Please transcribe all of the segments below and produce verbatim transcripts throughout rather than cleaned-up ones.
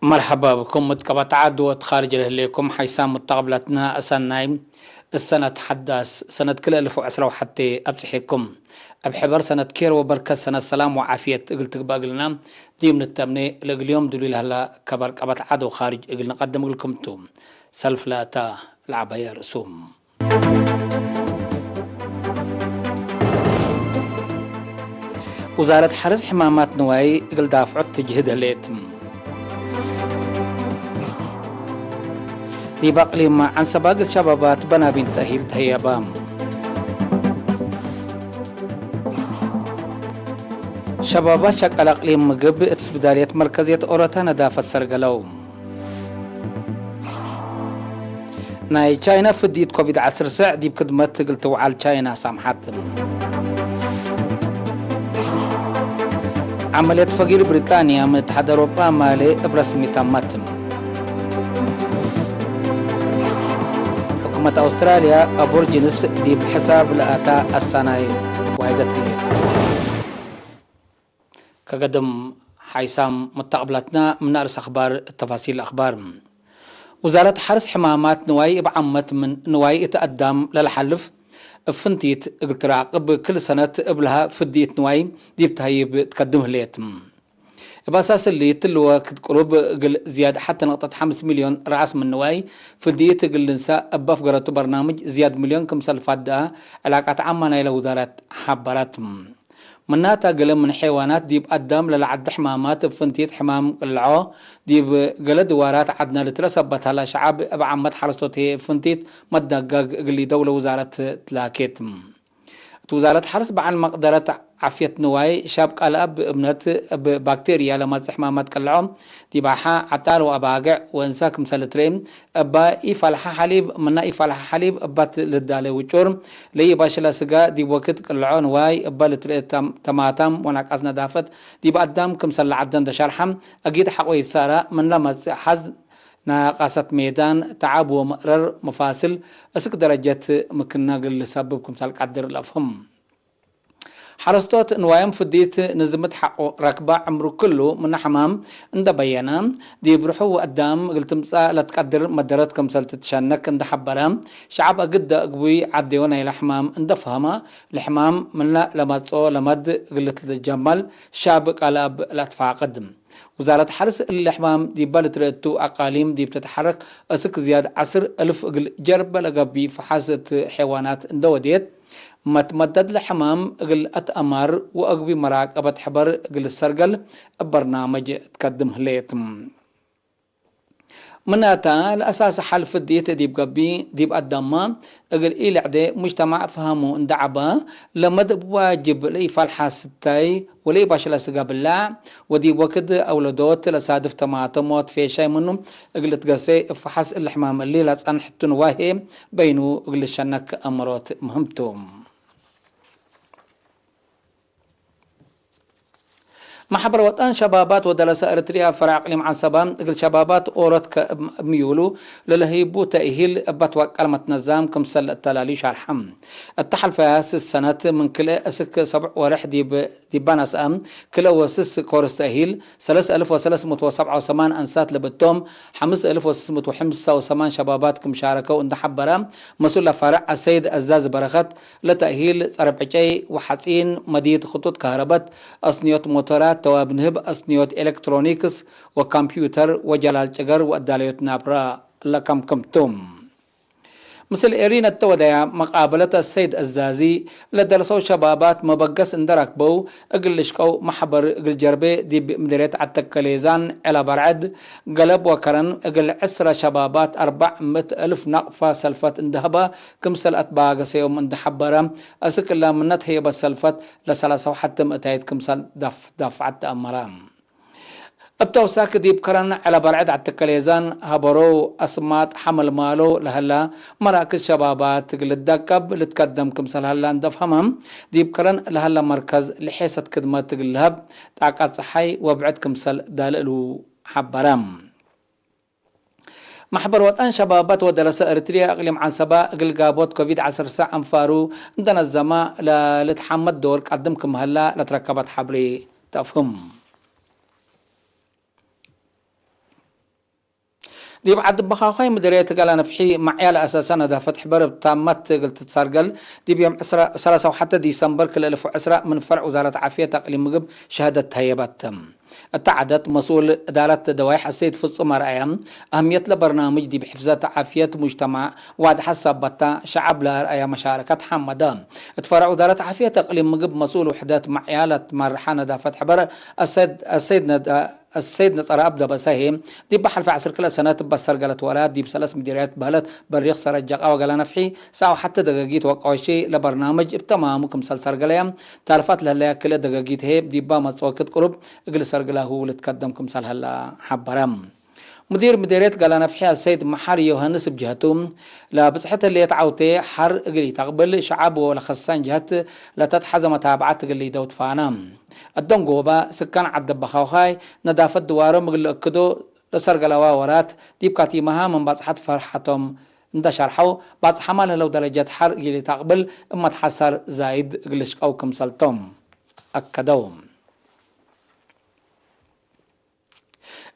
መርሐባ ብኩም። እት ቀበት ዐድ ወእት ካርጅ ለህሌኩም ሐይሳም ሙተቅብለትና፣ ሰናይ ሰነት ሐዳስ ሰነት ክልኤ እልፍ ወዕስራ ወሐቴ አብጽሔኩም። እብ ሕበር ሰነት ኬር ወበርከት ሰነት ሰላም ወዓፍየት እግል ትግበእ እግልና ዲብ ንተምኔ፣ ለእግል ዮም ዱሊ ለህላ ከበር ቀበት ዐድ ወካርጅ እግል ንቀድም እግልኩም ቱ። ሰልፍ ለእተ ለዐበየ ርእሱም። ውዛረት ሐርስ ሕማማት ንዋይ እግል ዳፍዖት ትጅህድ ህሌት። ዲብ አቅሊም ዐንሰባ እግል ሸባባት በናቢን ተእሂል ተህየባ። ሸባባት ሸቀል አቅሊም ምግብ እት ስብዳልየት መርከዝየት ኦሮታ ነዳፈት ሰርገለው። ናይ ቻይና ፍድይት ኮቪድ ዐስር ሰዕ ዲብ ክድመት እግል ትውዓል ቻይና ሳምሐት። ዐመልየት ፈጊር ብሪጣንያ ምን እትሓድ አውሮጳ ማሌ እብ ረስሚ ተመት። ሕኩመት አውስትራልያ አቦርጂንስ ዲብ ሕሳብ ለአታ አሳናይ ዋይደት ህሌት። ከገድም ሓይሳም መተቅብላትና፣ ምን አርእስ አክባር ተፋሲል አክባር። ውዛረት ሐርስ ሕማማት ንዋይ እብ ዓመት ምን ንዋይ እት አዳም ለለሓልፍ እብ ፍንቲት እግል ትራቅብ፣ ክል ሰነት እብልሃ ፍድይት ንዋይ ዲብ ተህይብ ትከድም ህሌት። እብ አሳስ እሊ፣ እትሊ ወክድ ቅሩብ እግል ዝያድ ሐቴ ነቅጠት ሐምስ ሚልዮን ረአስ ምን ንዋይ ፍድይት እግል ልንሳእ እብ አፍገረቱ በርናምጅ ዝያድ ሚልዮን ክምሰል ፋድአ ዕላቃት ዓማ ናይለ ውዛረት ሐበረት። ምናተ፣ ገሌ ምን ሐይዋናት ዲብ አዳም ለለዐደ ሕማማት እብ ፍንቲት ሕማም ቅልዖ፣ ዲብ ገሌ ድዋራት ዐድነ ልትረሰበት ሀላ ሸዐብ እብ ዓመት ሐረስቶት ህዬ እብ ፍንቲት መዳጋግ እግል ሊደው ለውዛረት ትላኬት። እት ውዛረት ሐርስ በዐል መቅደረት ዓፍየት ንዋይ፣ ሻብ ቃልአብ እብነት እብ ባክቴርያ ለመጽእ ሕማማት ቅልዖ፣ ዲብ አሐ፣ ዐጣል ወአባግዕ ወእንሳ ክምሰል ልትርኤ፣ እባ ኢፋልሐ ሐሊብ፣ ምና ኢፋልሐ ሐሊብ እባ ልዳሌ ውጩር፣ ለኢባሽለ ስጋ ዲብ ወክድ ቅልዖ ንዋይ እባ ልትርኤ ተም-፣ ተማታም ወናቃስ ነዳፈት ዲብ አዳም ክምሰል ለዐደ እንደ ሸርሐ፣ አጊድ ሐቆ ይትሳረ ምን ለመጽእ ሐዝ፣ ናቃሰት ሜዳን፣ ተዐብ ወመእረር መፋስል እስክ ደረጀት ምክና እግል ልሰብብ ክምሰል ቀድር ለአፍህም። ሐረስቶት ንዋዮም ፍዲት ንዝምት ሐቆ ረክባ ዕምሩ ክሉ ምነ ሕማም እንደ በየነ፣ ዲብ ርሑ ወአዳም እግል ትምጸእ ለትቀድር መደረት ክምሰል ትትሸነክ እንደ ሐበረ፣ ሸዐብ አግደ እግቡይ ዐደዮ ናይለ ሕማም እንደ ፈሀመ፣ ለሕማም ምነ ለመጽኦ ለመድ እግል ልትጀመል ሻብ ቃልአብ ለአትፋቅድ። ውዛረት ሐርስ እሊ ሕማም ዲበ ልትረኤ እቱ አቃሊም ዲብ ትትሐረክ፣ እስክ ዝያድ ዐስር እልፍ እግል ጀርበ ለገብእ ፈሐስ እት ሐይዋናት እንደ ወዴት፣ መትመደድ ለሕማም እግል አትአማር ወአግቢ መራቀበት ሕበር እግል ሰርገል እብ በርናምጅ ትከድም ህሌት። ምናተ፣ ለአሳስ ሐል ፍድየት ዲብ ገብእ፣ ዲብ አዳምመ እግል ኢልዕዴ ሙጅተማዕ ፈሀሙ እንደ ዐበ፣ ለመድ እብ ዋጅብ ለኢፋልሐ ስታይ ወለኢባሽለ ስጋ ብላዕ፣ ወዲብ ወክድ አውለዶት ለሳድፍ ተማተሞት ፌሻይ ምኑ እግል ልትገሴ እብ ፈሐስ እሊ ሕማም እሊ ለጸንሕ ቱ ንዋይ ህዬ በይኑ እግል ልሸነክ አመሮት ምህም ቱ። መሕበር ወጠን ሸባባት ወደረሰ ኤረትርያ ፈርዕ አቅሊም ዐንሰባ፣ እግል ሸባባት ኦሮት ከእብ ምዩሉ ለለህይቡ ተእሂል እበ ትወቀል መትነዛም ክምሰል ለእተላልዩ ሻርሐ። እተ ሐልፈያ ስስ ሰነት ምን ክልኤ እስክ ሰብዕ ወርሕ ዲብ፣ ዲባ ነስአ፣ ክልኤ ወስስ ኮርስ ተእሂል፣ ሰለስ አልፍ ወሰለስ ምእት ወሰብዓ ወሰማን አንሳት ለብቶም፣ ሐምስ አልፍ ወስስ ምእት ወሐምሳ ወሰማን ሸባባት ክም ሻረከው እንደ ሐበረ፣ መስኡል ለፈርዕ አሰይድ አዛዝ በረኸት፣ ለተእሂል ጸረ ብዕጨይ ወሐጺን፣ መድየት ክጡጥ ከህረበት፣ አስንዮት ሞቶራት፣ ተዋብ ንህብ፣ አስንዮት ኤለክትሮኒክስ ወካምፕዩተር ወጀላል ጭገር ወአዳለዮት ናብራ ለከምክም ቱ። ምስል ኤሪን እተ ወደያ መቃበለት አሰይድ አዛዚ፣ ለደርሰው ሸባባት መበገስ እንደ ረክበው እግል ልሽቀው መሕበር እግል ጀርቤ ዲብ ምድርየት ዐተከሌዛን ዐለ በርዐድ፣ ገለብ ወከረን እግል ዕስረ ሸባባት አርበዕ ምእት እልፍ ናቅፋ ሰልፈት እንደ ሀበ፣ ክምሰል አትባገሰዮም እንደ ሐበረ፣ አስክ እላ ምነት ህየበት ሰልፈት ለሰላሳ ወሐተ ምእታይት ክምሰል ዳፍ-፣ ዳፍዐት ተአመረ። እብ ተውሳክ ዲብ ከረን ዐለ በርዐድ ዐተከሌዛን ሀበረው አስማጥ ሐመልማሎ ለሀላ መራክዝ ሸባባት እግል ልዳቀብ ልትከደም ክምሰል ሀላ እንደ አፍሀመ፣ ዲብ ከረን ለሀላ መርከዝ ለሔሰት ክድመት እግል ልሀብ ጣቀት ጸሓይ ወብዕድ ክምሰል ዳልእሉ ሐበረ። መሕበር ወጠን ሸባባት ወደረሰ ኤረትርያ እቅሊም ዐንሰባ እግል ጋቦት ኮቪድ ዐሰርተ አንፋሩ እንደ ነዘመ ለልትሓመድ ዶር ቀድም ክም ሀላ ለትረከበት ሐብሬ ተአፍህም። ዲብ ዐዲ በኻዃይ ምድርየት ጋላ ነፍሒ መዕያ ለአሰሰ ነዳፈት ሕበር እብ ታመት እግል ትትሰርገል፣ ዲብ ዮም ዕስራ፣ ሰላሳ ወሐተ ዲሰምበር ክልኤ እልፍ ወዕስራ ምን ፈርዕ ውዛረት ዓፍየት አቅሊም ምግብ ሸሀደት ተሀየበት። እተ ዐደት መስኡል እዳረት ደዋይሕ አሰይድ ፍጹም አርአያ፣ አህምየት ለበርናምጅ ዲብ ሕፍዘት ዓፍየት ሙጅተማዕ ዋድሐት ሳበታ፣ ሸዐብ ለአርአያ መሻረከት ሐመደ። እት ፈርዕ ውዛረት ዓፍየት አቅሊም ምግብ መስኡል ውሕደት መዕያ ለትመርሐ ነዳፈት ሕበር አሰይድ፣ አሰይድ ነዳ-፣ አሰይድ ነጸረአብ ደበሰ ህዬ፣ ዲብ ሐልፈ ዐስር ክልኤ ሰነት እበ ሰርገለት ወራት ዲብ ሰለስ ምዲርያት በህለት በሪኽ፣ ሰረት ጀቃ ወገላ ነፍሒ፣ ሳዕ ወሐተ ደገጊት ወቀወሺ ለበርናምጅ እብ ተማሙ ክምሰል ሰርገለየ፣ ታልፋት ለህለያ ክልኤ ደገጊት ህዬ ዲባ መጽወክት ቅሩብ እግል ሰርግላሁ ልትከደም ክምሰል ሀላ ሐበረ። ሙዲር ምዴርየት ገላ ነፍሒ አሰይድ መሐር ዮሐንስ እብ ጀህቱ፣ ለብጽሐት ህሌት ዐውቴ ሐር እግል ኢተቅብል፣ ሸዐብ ወለከሳን ጀህት ለተትሐዘ መታብዐት እግል ሊደው ትፋነ። አደንጎበ፣ ስካን ዐድ በኻውኻይ፣ ነዳፈት ድዋሮም እግል ልእክዶ ለሰርገለዋ ወራት፣ ዲብ ካቲመሃ ምን ባጽሐት ፈርሐቶም እንደ ሸርሐው፣ ባጽሐማ ለህለው ደረጀት ሐር እግል ኢተቅብል፣ እብ መትሐሳር ዛይድ እግል ልሽቀው ክምሰልቶም አከደው።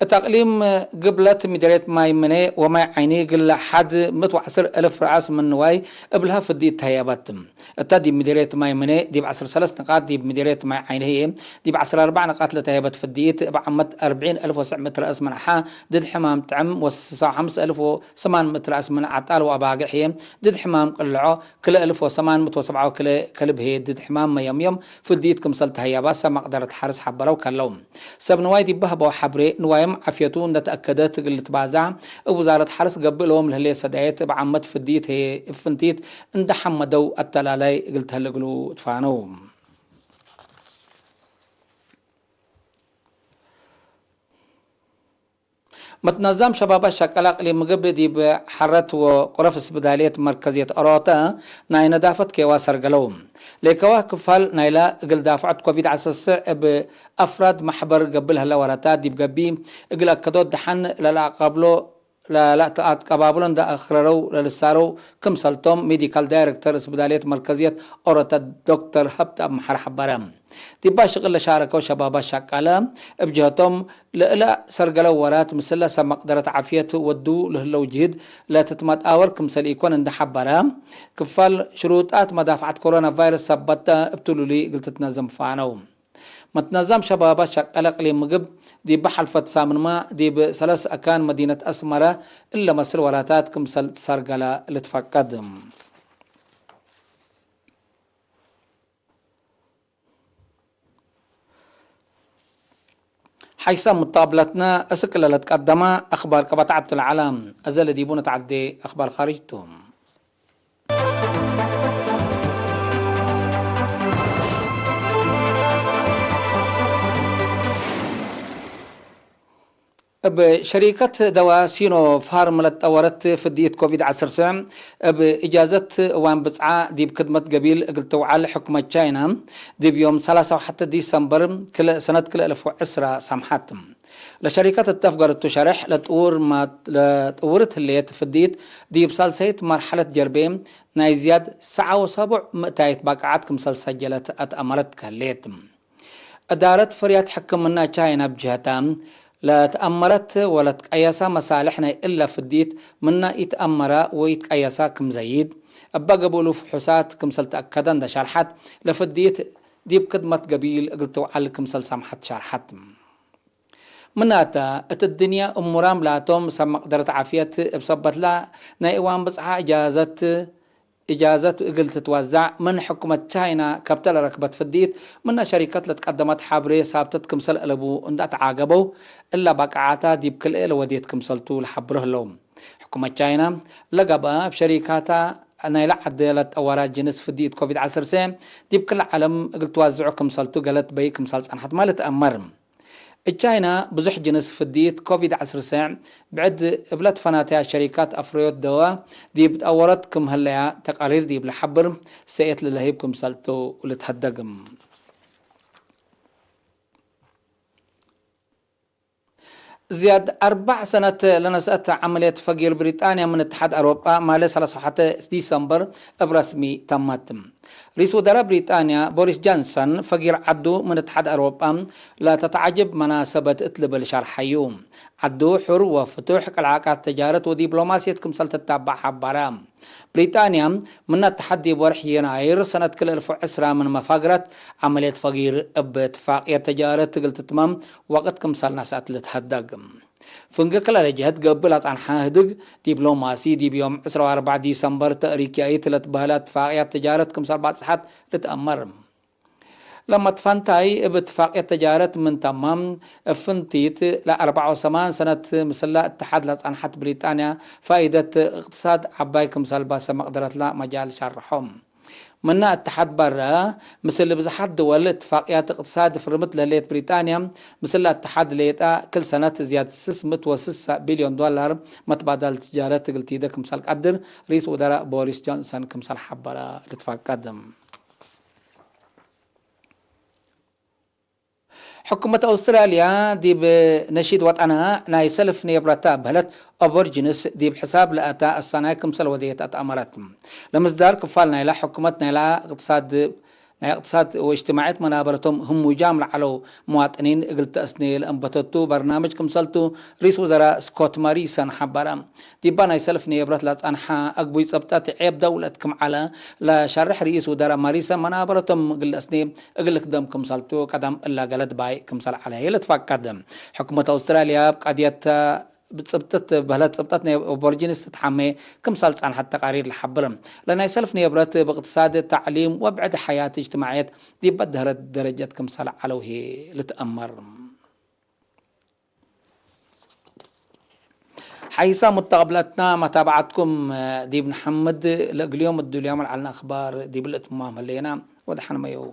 እት አቅሊም ግብለት ምድርየት ማይ ምኔ ወማይ ዓይኒ እግል ሐድ ምእት ወዐስር እልፍ ረአስ ምን ንዋይ እብልሃ ፍድኢት ተህየበት። እተ ዲብ ምድርየት ማይ ምኔ ዲብ ዐስር ሰለስ ንቃጥ፣ ዲብ ምድርየት ማይ ዓይኒ ህዬ ዲብ ዐስር አርበዕ ንቃጥ ለተህየበት ፍድኢት፣ እብ ዓመት አርብዒን እልፍ ወስዕ ምእት ረአስ ምን አሐ ድድ ሕማም ጥዕም ወስሳ ወሐምስ እልፍ ወሰማን ምእት ረአስ ምን አጣል ወአባግዕ ህዬ ድድ ሕማም ቅልዖ ክልኤ እልፍ ወሰማን ምእት ወሰብዓ ወክልኤ ከልብ ህዬ ድድ ሕማም መየምዮም ፍድኢት ክምሰል ተህየባ ሰብ መቅደረት ሐርስ ሐበረው ከለው። ሰብ ንዋይ ዲብ በህበው ሐብሬ፣ ንዋዮም ዓፍየቱ እንደ ተአከደት እግል ልትባዛዕ፣ እብ ውዛረት ሐርስ ገብእ ለዎም ለህሌት ሰዳየት እብ ዓመት ፍድኢት ህዬ እብ ፍንቲት እንደ ሐመደው አተላላይ እግል ተህል እግሉ ትፋነው። መትነዛም ሸባባት ሸቀለ አቅሊም ምግብ ዲብ ሐረት ወቁረፍ እስብዳልየት መርከዝየት ኦሮተ ናይ ነዳፈት ኬዋ ሰርገለው። ሌከዋ ክፋል ናይላ እግል ዳፍዐት ኮቪድ ዐስር ስዕ እብ አፍራድ መሕበር ገብእ ለህለ ወረታት ዲብ ገብእ እግል አከዶት ደሐን ለለአቀብሎ፣ ለለአትአትቀባብሎ እንደ አክረረው ለልሳረው ክምሰልቶም ሜዲካል ዳይሬክተር እስብዳልየት መርከዝየት ኦሮተ ዶክተር ሀብተአብ መሐር ሐበረ። ዲባ ሽቅል ለሻረከው ሸባባት ሸቃለ እብ ጀህቶም፣ ለእለ ሰርገለው ወራት ምስለ ሰብ መቅደረት ዓፍየት ወዱ ለህለው ጅህድ ለትትመጣወር ክምሰል ኢኮን እንደ ሐበረ፣ ክፋል ሽሩጣት መዳፍዐት ኮሮና ቫይረስ ሰበት እብ ትሉሊ እግል ትትነዘም ፋነው። መትነዛም ሸባባት ሸቀለ እቅሊም ምግብ፣ ዲብ ሐልፈት ሳምንመ ዲብ ሰለስ አካን መዲነት አስመረ እለ መስል ወራታት ክምሰል ትሰርገለ ልትፈቀድ። ሐይሰ ሙጣብለትነ እስክ ለለትቀደመ አክባር ቀበጣዐት ለዐለ፣ አዘ ለዲቡ ነትዐዴ አክባር ካርጅ ቱ። እብ ሸሪከት ደዋ ሲኖ ፋርም ለትጠወረት ፍድይት ኮቪድ ዐስር ስዕ፣ እብ እጃዘት እዋን ብጽዓ ዲብ ክድመት ገቢል እግል ትውዓል ሕኩመት ቻይና፣ ዲብ ዮም ሰላሳ ወሐተ ዲሰምበር ክልእ ሰነት ክልኤ እልፍ ወዕስራ ሰምሐት። ለሸሪከት እት አፍገረቱ ሸሬሕ፣ ለጥውር ማ-፣ ለጥውርት ህሌት ፍድይት ዲብ ሳልሰይት መርሐለት ጀርቤ ናይ ዝያድ ሰዓ ወሰቡዕ ምእታይት ባቅዓት ክምሰል ሰጀለት አትአመረት ከህሌት። እዳረት ፍርያት ሕክምና ቻይና እብ ጀህታ፣ ለትአመረት ወለትቀየሰ መሳልሕ ናይ እለ ፍድይት ምና ኢትአመረ ወኢትቀየሰ ክም ዘይድ፣ እበ ገብእሉ ፍሑሳት ክምሰል ተአከደ እንደ ሸርሐት፣ ለፍድይት ዲብ ክድመት ገቢል እግል ትውዓል ክምሰል ሰምሐት ሸርሐት። ምናተ፣ እት እድንየ እሙራም ላቶም ሰብ መቅደረት ዓፍየት እብ ሰበትላ፣ ናይ እዋን ብጽዓ እጃዘት፣ እጃዘት እግል ትትወዛዕ፣ ምን ሕኩመት ቻይና ከብተ ለረክበት ፍድይት፣ ምነ ሸሪከት ለትቀደመት ሐብሬ ሳብተት ክምሰል አለቡ እንደ አትዓገበው፣ እለ ባቅዓታ ዲብ ክልኤ ለወዴት ክምሰልቱ ለሐብሮ ህለው። ሕኩመት ቻይና፣ ለገብአ እብ ሸሪካታ ናይለ ዐድ ለትጠወረ ጅንስ ፍድይት ኮቪድ ዐስር ስዕ፣ ዲብ ክል ዐለም እግል ትወዝዖ ክምሰልቱ ገለት በይእ ክምሰል ጸንሐትመ ልትአመር። እቻይና ብዙሕ ጅንስ ፍድይት ኮቪድ ዐስር ስዕ ብዕድ እብለ ትፈናተያ ሸሪካት አፍረዮት ደዋ ዲብ ጠወረት ክም ህለያ ተቃሪር ዲብ ለሐብር ሰኤት ለለህይብ ክምሰልቱ ልትሀደግ። ዝያድ አርበዕ ሰነት ለነስአት ዐመልየት ፈጊር ብሪጣንያ ምን እትሓድ አውሮጳ ማሌ ሰላሳ ወሐተ ዲሰምበር እብ ረስሚ ተመት። ሪስ ውደራ ብሪጣንያ ቦሪስ ጃንሰን፣ ፈጊር ዐዱ ምን እትሓድ አውሮጳ ለተትዓጅብ መናሰበት እት ልብል ሸርሐዩ። ዐዱ ሕር ወፍቱሕ፣ ቀልዓቃት ተጃረት ወዲፕሎማስየት ክምሰል ትታባዕ ሐበረ። ብሪጣንያ፣ ምነ እትሓድ ዲብ ወርሕ የናይር ሰነት ክልኤ እልፍ ወዕስራ ምን መፋግረት፣ ዐመልየት ፈጊር እብ እትፋቅየት ተጃረት እግል ትትመም ወቅት ክምሰል ነስአት ልትሀደግ። ፍንጌ ክለ ለጀሀት ገብእ ለጸንሐ ህድግ ዲፕሎማሲ፣ ዲብ ዮም ዕስራ ወአርበዕ ዲሰምበር ተእሪክያይት ለትበህለ እትፋቅያት ተጃረት ክምሰል ባጽሐት ልትአመር። ለመትፈንታይ እብ እትፋቅየት ተጃረት ምን ተማም፣ እብ ፍንቲት ለአርበዕ ወሰማን ሰነት ምስላ እትሓድ ለጸንሐት ብሪጣንያ፣ ፋኢደት እቅትሳድ ዐባይ ክምሰል በሰ መቅደረትላ መጃል ሸርሖም። ምነ እትሓድ በረ፣ ምስል ብዝሓት ድወል እትፋቅያት እቅትሳድ ፍርምት ለህሌት ብሪጣንያ፣ ምስል እትሓድ ሌጣ ክል ሰነት ዝያድ ስስ ምእት ወስሳ ቢልዮን ዶላር መትባዳል ትጃረት እግል ቲደ ክምሰል ቀድር ሪስ ውደራእ ቦሪስ ጆንሰን ክምሰል ሐበረ ልትፈቀድ። ሕኩመት አውስትራልያ ዲብ ነሺድ ወጠና ናይ ሰልፍ ኔብረታ በህለት ኦቦርጂንስ ዲብ ሕሳብ ለአታ አሳናይ ክምሰል ወደየት አትአመረት። ለምስዳር ክፋል ናይላ ሕኩመት ናይላ እቅትሳድ፣ ናይ እቅትሳድ ወእጅትማዕየት መናበረቶም ህሙጃም ለዐለው ምዋጥኒን እግል ተአስኔ ለአንበተቱ በርናምጅ ክምሰልቱ ሪስ ውዘራ ስኮት ማሪሰን ሐበረ። ዲባ ናይ ሰልፍ ኔብረት ለጸንሐ አግቡይ ጸብጠት ዔብ ደውለት ክም ዐለ ለሸርሕ ርኢስ ውደራ ማሪሰን መናበረቶም እግል ለአስኔ እግል ልክደም ክምሰልቱ ቀደም እላ ገለድ ባይ ክምሰል ዐለ ህይ ልትፈቀድ። ሕኩመት አውስትራልያ እብ ቀድየት ብጽብጠት በህለት ጽብጠት ናይ ኦቦርጂንስ ትትሐሜ ክምሰል ጸንሐት ተቃሪር ለሐብር። ለናይ ሰልፍ ኔብረት እብ እቅትሳድ፣ ተዕሊም ወብዕድ ሐያት እጅትማዕየት ዲብ በደህረት ደረጀት ክምሰል ዐለው ህይ ልትአመር። ሐይሳ ሙተቀብለትና መታብዐትኩም ዲብ ነሐምድ። ለእግልዮም እዱልያም ለዐልነ አክባር ዲብ ልእትማም ህሌና። ወደሐን መየው።